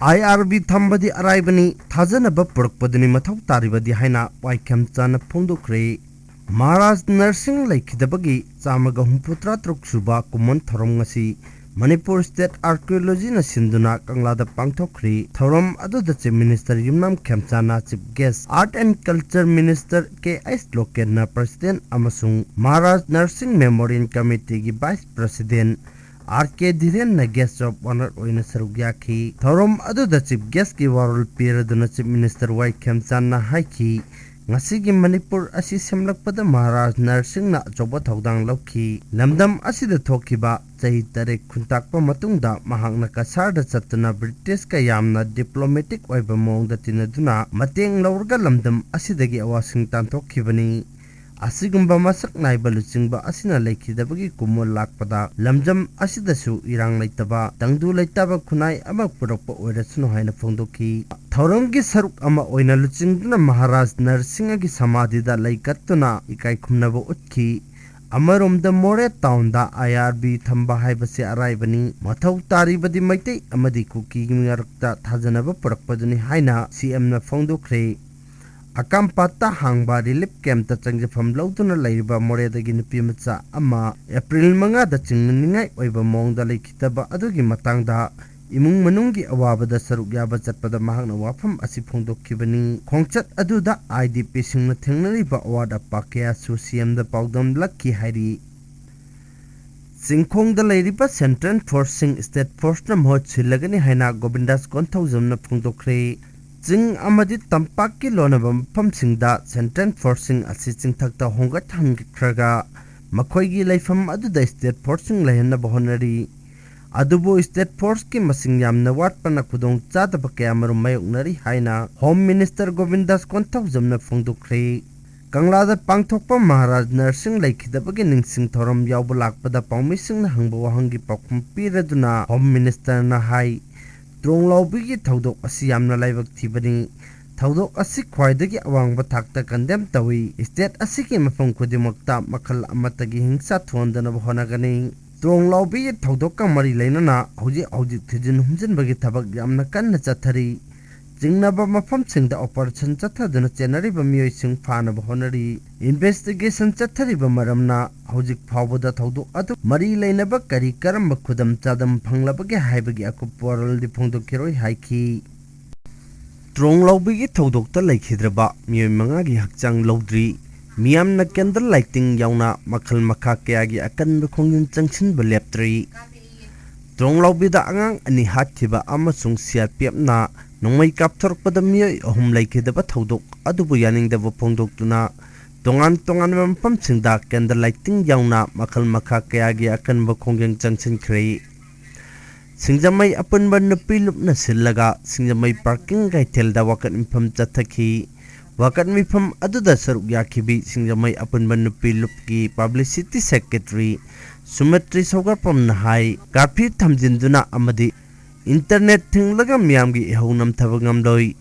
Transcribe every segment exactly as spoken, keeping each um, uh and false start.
ꯑꯥꯏ R B ꯊꯝꯕꯗꯤ ꯑꯔꯥꯏꯕꯅꯤ, ꯊꯥꯖꯅꯕ ꯄꯨꯔꯛꯄꯗꯨꯅꯤ ꯃꯊꯧ ꯇꯥꯔꯤꯕꯗꯤ ꯍꯥꯏꯅ ꯋꯥꯏꯈꯦꯝꯆꯥꯅ ꯐꯣꯡꯗꯣꯛꯈ꯭ꯔꯦ꯫ ꯃꯍꯥꯔꯥꯖ ꯅꯔꯁꯤꯡ ꯂꯩꯈꯤꯗꯕꯒꯤ ꯆꯥꯝꯃꯒ ꯍꯨꯝꯐꯨ ꯇꯔꯥ ꯇꯔꯨꯛ ꯁꯨꯕ ꯀꯨꯝꯑꯣꯟ ꯊꯧꯔꯝ ꯉꯁꯤ ꯃꯅꯤꯄꯨꯔ ꯁ꯭ꯇꯦꯠ ꯑꯥꯔꯀꯤꯑꯣꯂꯣꯖꯤꯅ ꯁꯤꯟꯗꯨꯅ ꯀꯪꯂꯥꯗ ꯄꯥꯡꯊꯣꯛꯈ꯭ꯔꯤ꯫ ꯊꯧꯔꯝ ꯑꯗꯨꯗ ꯆꯤꯐ ꯃꯤꯅꯤꯁꯇꯔ ꯌꯨꯝꯅꯥꯝ ꯈꯦꯝꯆꯥꯅ, chief guest art and culture minister K H ꯂꯣꯀꯦꯟꯅ ꯄ꯭ꯔꯁꯤꯗꯦꯟ ꯑꯃꯁꯨꯡ ꯃꯍꯥꯔꯥꯖ ꯅꯔꯁꯤꯡ ꯃꯦꯃꯣꯔꯤꯌꯦꯜ ꯀꯃꯤꯇꯤꯒꯤ ꯚꯥꯏꯁ ꯄ꯭ꯔꯁꯤꯗꯦꯟ ꯑꯥꯔ ꯀꯦ ꯙꯤꯔꯦꯟꯅ ꯒꯦꯁ ꯑꯣꯐ ꯑꯣꯅꯔ ꯑꯣꯏꯅ ꯁꯔꯨꯛ ꯌꯥꯈꯤ꯫ ꯊꯧꯔꯝ ꯑꯗꯨꯗ ꯆꯤꯐ ꯒꯦꯁꯀꯤ ꯋꯥꯔꯣꯜ ꯄꯤꯔꯗꯨꯅ ꯆꯤꯐ ꯃꯤꯅꯤꯁꯇꯔ ꯋꯥꯏ ꯈꯦꯝꯆꯥꯟꯅ ꯍꯥꯏꯈꯤ, ꯉꯁꯤꯒꯤ ꯃꯅꯤꯄꯨꯔ ꯑꯁꯤ ꯁꯦꯝꯂꯛꯄꯗ ꯃꯍꯥꯔꯥꯖ ꯅꯔꯁꯤꯡꯅ ꯑꯆꯧꯕ ꯊꯧꯗꯥꯡ ꯂꯧꯈꯤ꯫ ꯂꯝꯗꯝ ꯑꯁꯤꯗ ꯊꯣꯛꯈꯤꯕ ꯆꯍꯤ ꯇꯔꯦꯠ ꯈꯨꯟꯇꯥꯛꯄ ꯃꯇꯨꯡꯗ ꯃꯍꯥꯛꯅ ꯀꯁꯥꯔꯗ ꯆꯠꯇꯨꯅ ꯕ꯭ꯔꯤꯇꯤꯁꯀ ꯌꯥꯝꯅ ꯗꯤꯄ꯭ꯂꯣꯃꯦꯇꯤꯛ ꯑꯣꯏꯕ ꯃꯑꯣꯡꯗ ꯇꯤꯟꯅꯗꯨꯅ ꯃꯇꯦꯡ ꯂꯧꯔꯒ ꯂꯝꯗꯝ ꯑꯁꯤꯗꯒꯤ ꯑꯋꯥꯁꯤꯡ ꯇꯥꯟꯊꯣꯛꯈꯤꯕꯅꯤ꯫ ꯑꯁꯤꯒꯨꯝꯕ ꯃꯁꯛ ꯅꯥꯏꯕ ꯂꯨꯆꯤꯡꯕ ꯑꯁꯤꯅ ꯂꯩꯈꯤꯗꯕꯒꯤ ꯀꯨꯝꯑꯣꯟ ꯂꯥꯛꯄꯗ ꯂꯝꯗꯝ ꯑꯁꯤꯗꯁꯨ ꯏꯔꯥꯡ ꯂꯩꯇꯕ, ꯇꯪꯗꯨ ꯂꯩꯇꯥꯕ ꯈꯨꯟꯅꯥꯏ ꯑꯃ ꯄꯨꯔꯛꯄ ꯑꯣꯏꯔꯁꯅꯨ ꯍꯥꯏꯅ ꯐꯣꯡꯗꯣꯛꯈꯤ꯫ ꯊꯧꯔꯝꯒꯤ ꯁꯔꯨꯛ ꯑꯃ ꯑꯣꯏꯅ ꯂꯨꯆꯤꯡꯗꯨꯅ ꯃꯍꯥꯔꯥꯖ ꯅꯔꯁꯤꯡꯍꯒꯤ ꯁꯃꯥꯙꯤꯗ ꯂꯩ ꯀꯠꯇꯨꯅ ꯏꯀꯥꯏ ꯈꯨꯝꯅꯕ ꯎꯠꯈꯤ꯫ ꯑꯃꯔꯣꯝꯗ ꯃꯣꯔꯦ ꯇꯥꯎꯟꯗ ꯑꯥꯏ ꯑꯥꯔ ꯕꯤ ꯊꯝꯕ ꯍꯥꯏꯕꯁꯤ ꯑꯔꯥꯏꯕꯅꯤ꯫ ꯃꯊꯧ ꯇꯥꯔꯤꯕꯗꯤ ꯃꯩꯇꯩ ꯑꯃꯗꯤ ꯀꯨꯀꯤꯒꯤ ꯃꯔꯛꯇ ꯊꯥꯖꯅꯕ ꯄꯨꯔꯛꯄꯗꯨꯅꯤ ꯍꯥꯏꯅ ꯁꯤ ꯑꯦꯝꯅ ꯐꯣꯡꯗꯣꯛꯈ꯭ꯔꯦ꯫ ꯑꯀꯥꯝꯄꯥꯠꯇ ꯍꯥꯡꯕ ꯔꯤꯂꯤꯐ ꯀꯦꯝꯞꯇ ꯆꯪꯖꯐꯝ ꯂꯧꯗꯨꯅ ꯂꯩꯔꯤꯕ ꯃꯣꯔꯦꯗꯒꯤ ꯅꯨꯄꯤ ꯃꯆꯥ ꯑꯃ ꯑꯦꯄ꯭ꯔꯤꯜ ꯃꯉꯥꯗ ꯆꯤꯡꯅꯅꯤꯡꯉꯥꯏ ꯑꯣꯏꯕ ꯃꯑꯣꯡꯗ ꯂꯩꯈꯤꯗꯕ ꯑꯗꯨꯒꯤ ꯃꯇꯥꯡꯗ ꯏꯃꯨꯡ ꯃꯅꯨꯡꯒꯤ ꯑꯋꯥꯕꯗ ꯁꯔꯨꯛ ꯌꯥꯕ ꯆꯠꯄꯗ ꯃꯍꯥꯛꯅ ꯋꯥꯐꯝ ꯑꯁꯤ ꯐꯣꯡꯗꯣꯛꯈꯤꯕꯅꯤ꯫ ꯈꯣꯡꯆꯠ ꯑꯗꯨꯗ ꯑꯥꯏ ꯗꯤ ꯄꯤꯁꯤꯡꯅ ꯊꯦꯡꯅꯔꯤꯕ ꯑꯋꯥꯠ ꯑꯄꯥ ꯀꯌꯥꯁꯨ ꯁꯤ ꯑꯦꯝꯗ ꯄꯥꯎꯗꯝꯂꯛꯈꯤ ꯍꯥꯏꯔꯤ꯫ ꯆꯤꯡꯈꯣꯡꯗ ꯂꯩꯔꯤꯕ ꯁꯦꯟꯇ꯭ꯔꯦꯜ ꯐꯣꯔꯁꯁꯤꯡ ꯁ꯭ꯇꯦꯠ ꯐꯣꯔꯁꯅ ꯃꯍꯨꯠ ꯁꯤꯜꯂꯒꯅꯤ ꯍꯥꯏꯅ ꯒꯣꯕꯤꯟꯗꯥꯁ ꯀꯣꯟꯊꯧꯖꯝꯅ ꯐꯣꯡꯗꯣꯛꯈ꯭ꯔꯦ꯫ ꯆꯤꯡ ꯑꯃꯗꯤ ꯇꯝꯄꯥꯛꯀꯤ ꯂꯣꯟꯅꯕ ꯃꯐꯝꯁꯤꯡꯗ ꯁꯦꯟꯇ꯭ꯔꯦꯜ ꯐꯣꯔꯁꯁꯤꯡ ꯑꯁꯤ ꯆꯤꯡꯊꯛꯇ ꯍꯣꯡꯒꯠꯍꯟꯈ꯭ꯔꯒ ꯃꯈꯣꯏꯒꯤ ꯂꯩꯐꯝ ꯑꯗꯨꯗ ꯁ꯭ꯇꯦꯠ ꯐꯣꯔꯁꯁꯤꯡ ꯂꯩꯍꯟꯅꯕ ꯍꯣꯠꯅꯔꯤ꯫ ꯑꯗꯨꯕꯨ ꯁ꯭ꯇꯦꯠ ꯐꯣꯔꯁꯀꯤ ꯃꯁꯤꯡ ꯌꯥꯝꯅ ꯋꯥꯠꯄꯅ ꯈꯨꯗꯣꯡ ꯆꯥꯗꯕ ꯀꯌꯥꯃꯔꯨꯝ ꯃꯥꯌꯣꯛꯅꯔꯤ ꯍꯥꯏꯅ ꯍꯣꯝ ꯃꯤꯅꯤꯁꯇꯔ ꯒꯣꯕꯤꯟꯗꯥꯁ ꯀꯣꯟꯊꯧꯖꯝꯅ ꯐꯣꯡꯗꯣꯛꯈ꯭ꯔꯦ꯫ ꯀꯪꯂꯥꯗ ꯄꯥꯡꯊꯣꯛꯄ ꯃꯍꯥꯔꯥꯖ ꯅꯔꯁꯤꯡ ꯂꯩꯈꯤꯗꯕꯒꯤ ꯅꯤꯡꯁꯤꯡ ꯊꯧꯔꯝ ꯌꯥꯎꯕ ꯂꯥꯛꯄꯗ ꯄꯥꯎꯃꯤꯁꯤꯡꯅ ꯍꯪꯕ ꯋꯥꯍꯪꯒꯤ ꯄꯥꯎꯈꯨꯝ ꯄꯤꯔꯗꯨꯅ ꯍꯣꯝ ꯃꯤꯅꯤꯁꯇꯔꯅ ꯍꯥꯏ, ꯇ꯭ꯔꯣꯡꯂꯥꯎꯕꯤꯒꯤ ꯊꯧꯗꯣꯛ ꯑꯁꯤ ꯌꯥꯝꯅ ꯂꯥꯏꯕꯛ ꯊꯤꯕꯅꯤ꯫ ꯊꯧꯗꯣꯛ ꯑꯁꯤ ꯈ꯭ꯋꯥꯏꯗꯒꯤ ꯑꯋꯥꯡꯕ ꯊꯥꯛꯇ ꯀꯟꯗꯦꯝ ꯇꯧꯏ꯫ ꯁ꯭ꯇꯦꯠ ꯑꯁꯤꯒꯤ ꯃꯐꯝ ꯈꯨꯗꯤꯡꯃꯛꯇ ꯃꯈꯜ ꯑꯃꯠꯇꯒꯤ ꯍꯤꯡꯁꯥ ꯊꯣꯛꯍꯟꯗꯅꯕ ꯍꯣꯠꯅꯒꯅꯤ꯫ ꯇ꯭ꯔꯣꯡꯂꯥꯎꯕꯤꯒꯤ ꯊꯧꯗꯣꯛꯀ ꯃꯔꯤ ꯂꯩꯅꯅ ꯍꯧꯖꯤꯛ ꯍꯧꯖꯤꯛ ꯊꯤꯖꯤꯟ ꯍꯨꯝꯖꯤꯟꯕꯒꯤ ꯊꯕꯛ ꯌꯥꯝꯅ ꯀꯟꯅ ꯆꯠꯊꯔꯤ꯫ ꯆꯤꯡꯅꯕ ꯃꯐꯝꯁꯤꯡꯗ operation ꯆꯠꯊꯗꯨꯅ ꯆꯦꯟꯅꯔꯤꯕ ꯃꯤꯑꯣꯏꯁꯤꯡ ꯐꯥꯅꯕ ꯍꯣꯠꯅꯔꯤ꯫ Investigation ꯆꯠꯊꯔꯤꯕ ꯃꯔꯝꯅ ꯍꯧꯖꯤꯛ ꯐꯥꯎꯕꯗ ꯊꯧꯗꯣꯛ ꯑꯗꯨ ꯃꯔꯤ ꯂꯩꯅꯕ ꯀꯔꯤ ꯀꯔꯝꯕ ꯈꯨꯗꯝ ꯆꯥꯗꯝ ꯐꯪꯂꯕꯒꯦ ꯍꯥꯏꯕꯒꯤ ꯑꯀꯨꯞꯄ ꯋꯥꯔꯣꯜꯗꯤ ꯐꯣꯡꯗꯣꯛꯈꯤꯔꯣꯏ ꯍꯥꯏꯈꯤ꯫ ꯇ꯭ꯔꯣꯡꯂꯥꯎꯕꯤꯒꯤ ꯊꯧꯗꯣꯛꯇ ꯂꯩꯈꯤꯗ꯭ꯔꯕ ꯃꯤꯑꯣꯏ ꯃꯉꯥꯒꯤ ꯍꯛꯆꯥꯡ ꯂꯧꯗ꯭ꯔꯤ꯫ ꯃꯤꯌꯥꯝꯅ candle lighting ꯌꯥꯎꯅ ꯃꯈꯜ ꯃꯈꯥ ꯀꯌꯥꯒꯤ ꯑꯀꯟꯕ ꯈꯣꯡꯖꯪ ꯆꯪꯁꯤꯟꯕ ꯂꯦꯞꯇ꯭ꯔꯤ꯫ ꯇ꯭ꯔꯣꯡꯂꯥꯎꯕꯤꯗ ꯑꯉꯥꯡ ꯑꯅꯤ ꯍꯥꯠꯈꯤꯕ ꯑꯃꯁꯨꯡ CRPFꯅ ꯅꯣꯡꯃꯩ ꯀꯥꯞꯊꯣꯔꯛꯄꯗ ꯃꯤꯑꯣꯏ ꯑꯍꯨꯝ ꯂꯩꯈꯤꯗꯕ ꯊꯧꯗꯣꯛ ꯑꯗꯨꯕꯨ ꯌꯥꯅꯤꯡꯗꯕ ꯐꯣꯡꯗꯣꯛꯇꯨꯅ ꯇꯣꯉꯥꯟ ꯇꯣꯉꯥꯟꯕ ꯃꯐꯝꯁꯤꯡꯗ candle lighting ꯌꯥꯎꯅ ꯃꯈꯜ ꯃꯈꯥ ꯀꯌꯥꯒꯤ ꯑꯀꯟꯕ ꯈꯣꯡꯖꯪ ꯆꯪꯁꯤꯟꯈ꯭ꯔꯦ꯫ ꯁꯤꯡꯖꯃꯩ ꯑꯄꯨꯟꯕ ꯅꯨꯄꯤ ꯂꯨꯞꯅ ꯁꯤꯜꯂꯒ ꯁꯤꯡꯖꯃꯩ ꯄꯥꯔꯀꯤꯡ ꯀꯩꯊꯦꯜꯗ ꯋꯥꯀꯠ ꯃꯤꯐꯝ ꯆꯠꯊꯈꯤ꯫ ꯋꯥꯀꯠ ꯃꯤꯐꯝ ꯑꯗꯨꯗ ꯁꯔꯨꯛ ꯌꯥꯈꯤꯕꯤ ꯁꯤꯡꯖꯃꯩ ꯑꯄꯨꯟꯕ ꯅꯨꯄꯤ ꯂꯨꯞꯀꯤ publicity secretary ꯁꯨꯃꯇ꯭ꯔꯤ ꯁꯧꯒꯠꯄꯝꯅ ꯍꯥꯏ, ꯀꯥꯔꯐ꯭ꯌꯨ ꯊꯝꯖꯤꯟꯗꯨꯅ ꯑꯃꯗꯤ internet ꯊꯤꯡꯂꯒ ꯃꯤꯌꯥꯝꯒꯤ ꯏꯍꯧ ꯅꯝꯊꯕ ꯉꯝꯂꯣꯏ꯫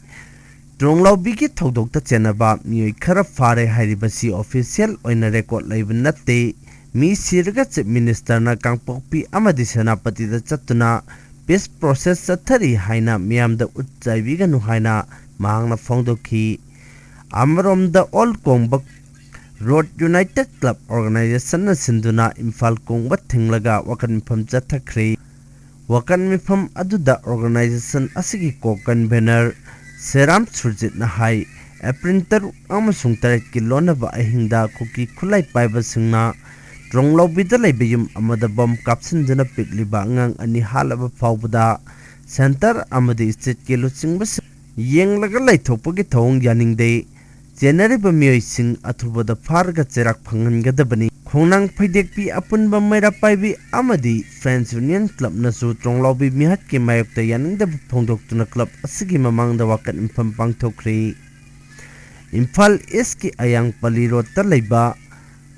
ꯇ꯭ꯔꯣꯡꯂꯥꯎꯕꯤꯒꯤ ꯊꯧꯗꯣꯛꯇ ꯆꯦꯟꯅꯕ ꯃꯤꯑꯣꯏ ꯈꯔ ꯐꯥꯔꯦ ꯍꯥꯏꯔꯤꯕꯁꯤ official ꯑꯣꯏꯅ record ꯂꯩꯕ ꯅꯠꯇꯦ꯫ ꯃꯤ ꯁꯤꯔꯒ Chief Ministerꯅ ꯀꯥꯡꯄꯣꯛꯄꯤ ꯑꯃꯗꯤ ꯁꯦꯅꯥꯄꯇꯤꯗ ꯆꯠꯇꯨꯅ peace process ꯆꯠꯊꯔꯤ ꯍꯥꯏꯅ ꯃꯤꯌꯥꯝꯗ ꯎꯠ ꯆꯥꯏꯕꯤꯒꯅꯨ ꯍꯥꯏꯅ ꯃꯍꯥꯛꯅ ꯐꯣꯡꯗꯣꯛꯈꯤ꯫ ꯑꯃꯔꯣꯝꯗ All ꯀꯣꯡꯕ Road United Club Organizationꯅ ꯁꯤꯟꯗꯨꯅ ꯏꯝꯐꯥꯜ ꯀꯣꯡꯕ ꯊꯤꯡꯂꯒ ꯋꯥꯀꯠ ꯃꯤꯐꯝ ꯆꯠꯊꯈ꯭ꯔꯦ꯫ ꯋꯥꯀꯠ ꯃꯤꯐꯝ ꯑꯗꯨꯗ organization ꯑꯁꯤꯒꯤ co-convener ꯁꯦꯔꯥꯝ ꯁꯨꯔꯖꯤꯠꯅ ꯍꯥꯏ, ꯑꯦꯄ꯭ꯔꯤꯜ ꯇꯔꯨꯛ ꯑꯃꯁꯨꯡ ꯇꯔꯦꯠꯀꯤ ꯂꯣꯟꯅꯕ ꯑꯍꯤꯡꯗ ꯀꯨꯀꯤ ꯈꯨꯠꯂꯥꯏ ꯄꯥꯏꯕꯁꯤꯡꯅ ꯇ꯭ꯔꯣꯡꯂꯥꯎꯕꯤꯗ ꯂꯩꯕ ꯌꯨꯝ ꯑꯃꯗ ꯕꯝ ꯀꯥꯞꯁꯤꯟꯗꯨꯅ ꯄꯤꯛꯂꯤꯕ ꯑꯉꯥꯡ ꯑꯅꯤ ꯍꯥꯠꯂꯕ ꯐꯥꯎꯕꯗ centre ꯑꯃꯗꯤ stateꯀꯤ ꯂꯨꯆꯤꯡꯕꯁꯤꯡ ꯌꯦꯡꯂꯒ ꯂꯩꯊꯣꯛꯄꯒꯤ ꯊꯧꯑꯣꯡ ꯌꯥꯅꯤꯡꯗꯦ꯫ ꯆꯦꯟꯅꯔꯤꯕ ꯃꯤꯑꯣꯏꯁꯤꯡ ꯑꯊꯨꯕꯗ ꯐꯥꯔꯒ ꯆꯩꯔꯥꯛ ꯐꯪꯍꯟꯒꯗꯕꯅꯤ꯫ ꯈꯣꯡꯅꯥꯡ ꯐꯩꯗꯦꯛꯄꯤ ꯑꯄꯨꯟꯕ ꯃꯩꯔꯥ ꯄꯥꯏꯕꯤ ꯑꯃꯗꯤ Friends Union Clubꯅꯁꯨ ꯇ꯭ꯔꯣꯡꯂꯥꯎꯕꯤ ꯃꯤꯍꯥꯠꯀꯤ ꯃꯥꯌꯣꯛꯇ ꯌꯥꯅꯤꯡꯗꯕ ꯐꯣꯡꯗꯣꯛꯇꯨꯅ club ꯑꯁꯤꯒꯤ ꯃꯃꯥꯡꯗ ꯋꯥꯀꯠ ꯃꯤꯐꯝ ꯄꯥꯡꯊꯣꯛꯈ꯭ꯔꯤ꯫ ꯏꯝꯐꯥꯜ Eastꯀꯤ ꯑꯌꯥꯡꯄꯜꯂꯤ Roadꯇ ꯂꯩꯕ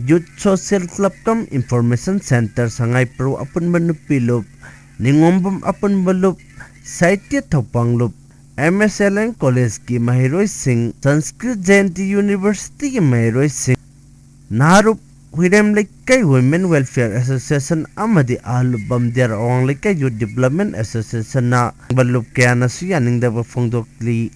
Youth Social Club cum Information Centre ꯁꯉꯥꯏꯄ꯭ꯔꯧ ꯑꯄꯨꯟꯕ ꯅꯨꯄꯤ ꯂꯨꯞ, ꯅꯤꯉꯣꯝꯕꯝ ꯑꯄꯨꯟꯕ ꯂꯨꯞ, ꯁꯥꯍꯤꯇ꯭ꯌ ꯊꯧꯄꯥꯡ ꯂꯨꯞ, MSLN Collegeꯀꯤ ꯃꯍꯩꯔꯣꯏꯁꯤꯡ, Sanskrit Jayanti Universityꯒꯤ ꯃꯍꯩꯔꯣꯏꯁꯤꯡ, ꯅꯥꯔꯨꯞ ꯍꯨꯏꯔꯦꯝ ꯂꯩꯀꯥꯏ Women Welfare Association ꯑꯃꯗꯤ ꯑꯍꯜ ꯂꯨꯄꯥꯝ ꯗꯦꯔ ꯑꯋꯥꯡ ꯂꯩꯀꯥꯏ Youth Development Associationꯅ ꯂꯨꯞ ꯀꯌꯥꯅꯁꯨ ꯌꯥꯅꯤꯡꯗꯕ ꯐꯣꯡꯗꯣꯛꯂꯤ꯫